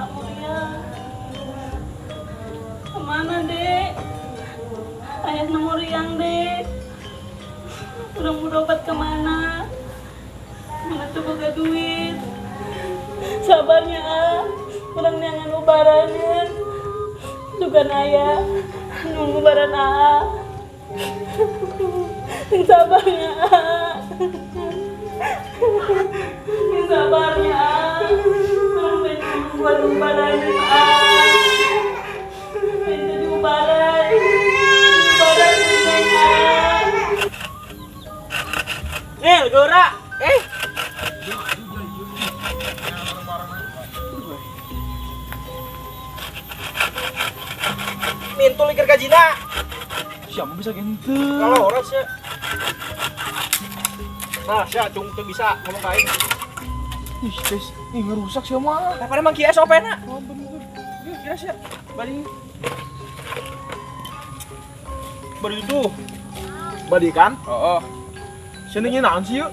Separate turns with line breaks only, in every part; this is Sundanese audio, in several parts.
Mulia. Kemana, Dek? Ayah nemu riang, Dek. Urang berobat kemana? Mana tuh boga duit? Sabarnya, ah. Urang neangan ubarannya. Sugan ayah nunggu ubaran aa. Yang sabarnya, ah. Yang sabarnya, ah. Urang pengen nungguan ubarannya, ah. Pengen jadi ubaran. Ubaran neng, ah.
Nil, gora. Eh. Mintul ikir kajina.
Siapa bisa gitu?
Kalau orang sih. Nah, sia cung teu bisa ngomong ka aing.
Ih, guys, ih ngerusak sia mah.
Nah, pada mang kieu SOP na.
Oh, bener.
Ih, kira sia. Bari. Bari itu.
Bari kan?
Heeh.
Senengnya naon sih yuk?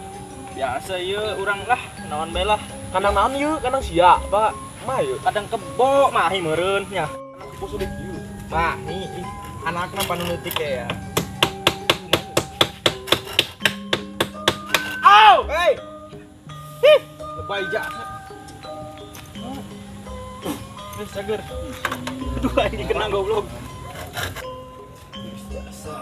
Biasa yeuh urang lah, naon bae lah.
Kandang naon yeuh? Kandang sia, Pak. Mah yeuh.
Kadang kebo mahi meureun nya.
Kebo sudah kieu.
Mahi, ih, anakna panunutik ya. Au!
Hei.
Hih, lebay jasa. Wis seger. Aduh, aing kena goblok.
Wis jasa.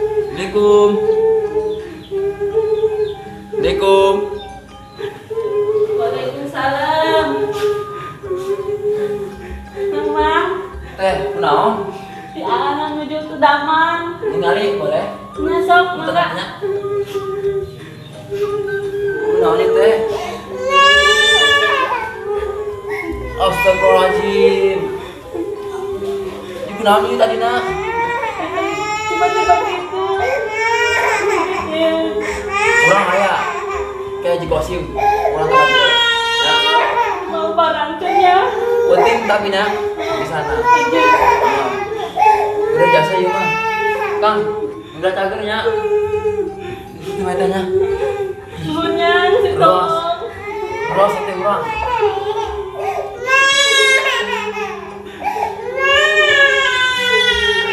Assalamualaikum. Assalamualaikum.
Waalaikumsalam. Mang.
Teh, kunaon?
Di anak nuju ke damang.
Ningali boleh?
Nya sok, mangga.
Kunaon ieu teh? Astagfirullahaladzim. Ieu kunaon ieu tadina?
Tiba-tiba gitu.
Urang aya kayak Haji Kosim, urang tahu dia. Ya.
Mau barangkeun ya.
Penting tapi nya di sana. Nah. Udah jasa ieu mah. Kang, udah cager nya. Itu metanya.
Nuhun nya, si
Terus.
tolong.
Terus teh urang.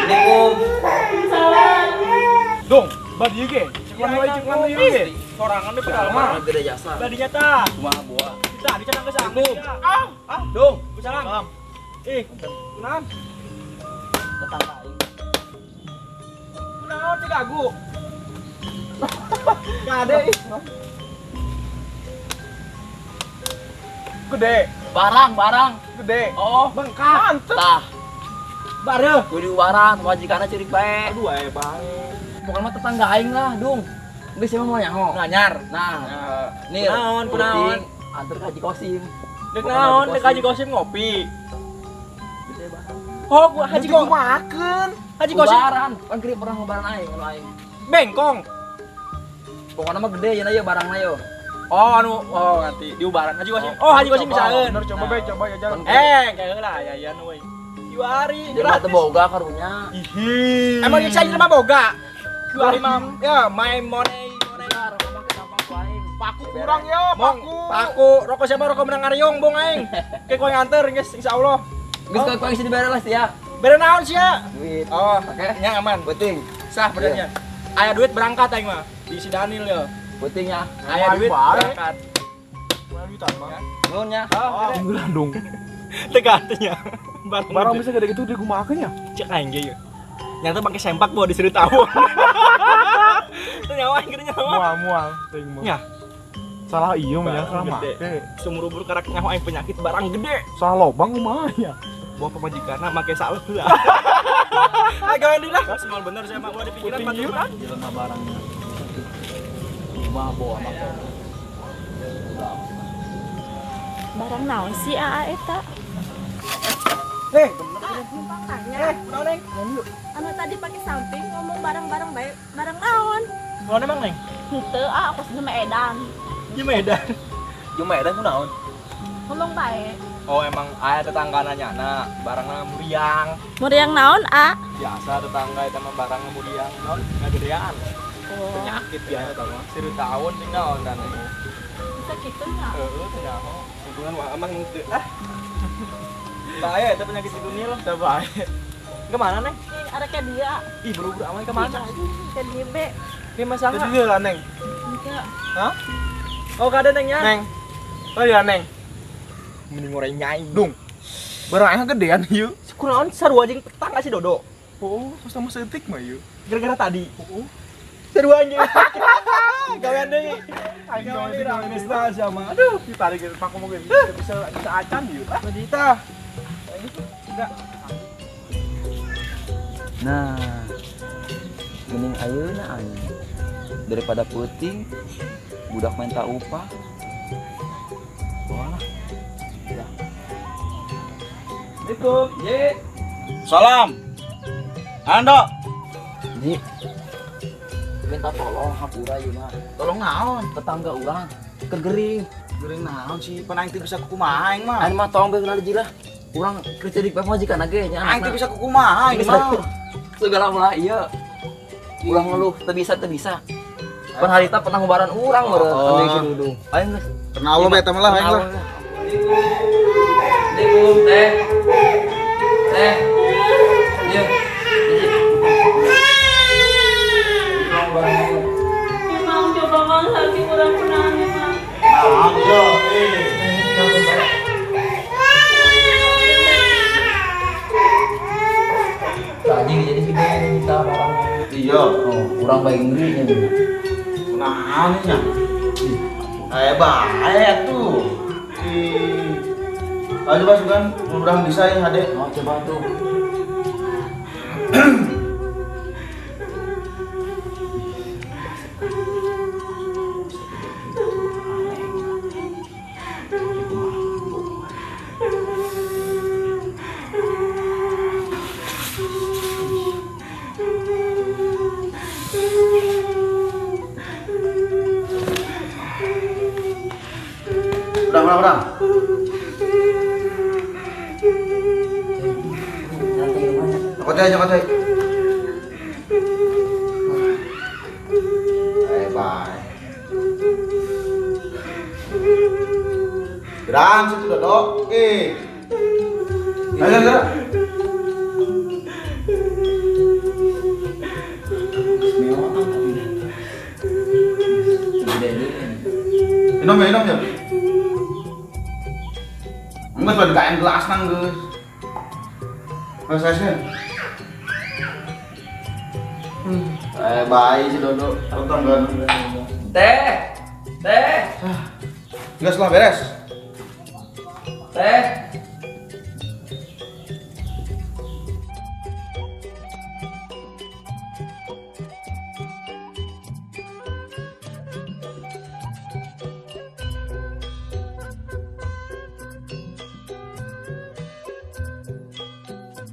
Assalamualaikum.
Salam.
Dong, badi ge. Cekan wae, cekan wae ge.
Sorangan deh padahal
Mah
mah.
gede jasa.
Badinya tah.
Kumaha buah.
Tah dicenang ke sanggup.
Ah,
Ah,
Dong,
salam.
Salam.
Ih, kunaon?
Tetangga aing.
Kunaon cek agu? Kade ih.
Gede,
Barang, barang.
gede.
Oh,
Bengkak. Mantep.
tah.
Bareuh.
Kudu diubaran, majikanna ceurik bae.
Aduh, eh bae.
Bukan mah tetangga aing lah, Dung. Geus siapa mau nyaho?
Nganyar.
Nah, nih.
Kunaon, kunaon?
Antar ke Haji Kosim.
Dek naon, dek Haji Kosim ngopi.
Gede barang.
Oh, gua Haji
Haji
Kosim.
kumakeun.
Haji Kosim
Ubaran, kan kiri pernah ngubaran aing, anu aing.
bengkong.
Pokoknya mah gede ya yo barangna yo.
Oh, anu, oh ngerti. Diubaran Haji Kosim. Oh, Haji Kosim misalkan.
Bener coba
Nah.
bae, coba ya jalan.
Eh, kayak lah ya ya we. Kiwari
Dia mah teu boga karunya.
Ihi.
Emang nyiksa jelema boga? Kiwari mah ya my money money.
Benar, ngomong ke gampang ku aing.
Paku kurang ya,
Mong,
paku.
paku, rokok siapa rokok menang ngariung bong aing. Kayak kowe nganter geus insyaallah.
Geus kowe aing dibere lah sia.
Bere naon sia?
Duit.
Oh,
Oke.
nya aman.
Penting.
Sah benernya. Aya duit berangkat aing mah. Di si Daniel ya.
Penting ya.
Aya duit
Bae.
berangkat.
Mana duitan mah?
Nuhun nya.
Oh,
Enggak dong.
teka atuh Barang
Barang bisa gede gitu dikumakeun ya?
cek aing ge yeuh. Nyata pakai sempak bawa disuruh tahu. Itu nyawa aing gede nyawa.
Mual mual teuing mah.
Nya.
Salah iya mah ya, salah
Barang gede.
make.
Sumur ubur karak nyawa aing penyakit barang gede.
Salah lobang kumaha ya?
Bawa pemajikanna make salep lah. Agak deui lah. Semua bener saya mah gua di pikiran
Puting
mah
ieu.
Jelema barangna. Kumaha bawa make.
Barang naon sih aa eta?
Nih,
Numpang tanya.
kunaon neng?
Anu tadi pakai samping ngomong barang-barang baik, barang naon?
Kunaon emang neng?
Henteu ah, aku mah edan.
Di Medan. Cuma eta kunaon?
Ngomong bae.
Oh emang aya tetangga nanya na barangna muriang.
Muriang naon, A?
Biasa tetangga eta mah barangna muriang naon ngagedean.
Oh.
Penyakit biasa tau mah. Siru tahun sing naon kan.
Bisa kitu nya.
Heeh, teu nyaho. Lingkungan wah emang henteu ah. Bahaya eta penyakit itu nil.
Teu bae.
Kemana, Neng?
Ih, arek ka dia.
Ih, buru-buru aman kemana?
Ke dia be.
Ke masalah.
Jadi dia lah, Neng.
Enggak.
Hah?
Oh, kada Neng ya?
Neng. Oh iya, Neng.
Mending orang nyai.
Dung. Barang aing gedean ieu.
Kunaon sarua jeung tetangga si Dodo.
Oh, sama seetik mah ieu.
Gara-gara tadi.
Oh.
Sarua anjing. Gawean deui.
Aing
Gawean
gawe
deui rame sama. Aduh,
ditarik ke paku mungkin bisa bisa acan ieu.
Madita. Enggak.
Nah, mending ayeuna aing. Daripada peuting budak minta upah. Wah. Ya.
Assalamualaikum. Ye.
Salam. Ando.
Ji. Minta tolong hampura ieu mah.
Tolong naon?
Tetangga urang keur gering.
Gering naon sih? Pan aing teu bisa kukumaha aing mah.
Aing mah tolong beunal ji lah. Urang keur ceurik bae majikan ge nya.
Aing teu bisa kukumaha aing mah.
Segala mah ieu. Urang ngeluh teu bisa teu bisa. Pan harita pernah ngubaran urang meureun anu si Dudung. Aing geus
Kenal lo beta mah lah aing lah.
Assalamualaikum teh. Teh. Iya.
Emang coba mang lagi urang kunaon emang.
Naon yo?
Tadi jadi kita minta barang.
Iya.
Oh, urang bae ngeri nya.
Kunaon nya? Eh bae atuh. Ih. Ayo coba sugan, mudah bisa ya hade.
Oh, coba tuh.
Udah, udah, udah. Cokot aja, cokot aja. Eh, bye. Gerang situ Dodo. Eh. Ayo, gerak. Minum ya, minum ya. Enggak cuma dikain gelas nang, guys. Mas. Eh, baik si Dodo. Potong kan.
Teh. Teh.
Enggak setelah beres.
Teh.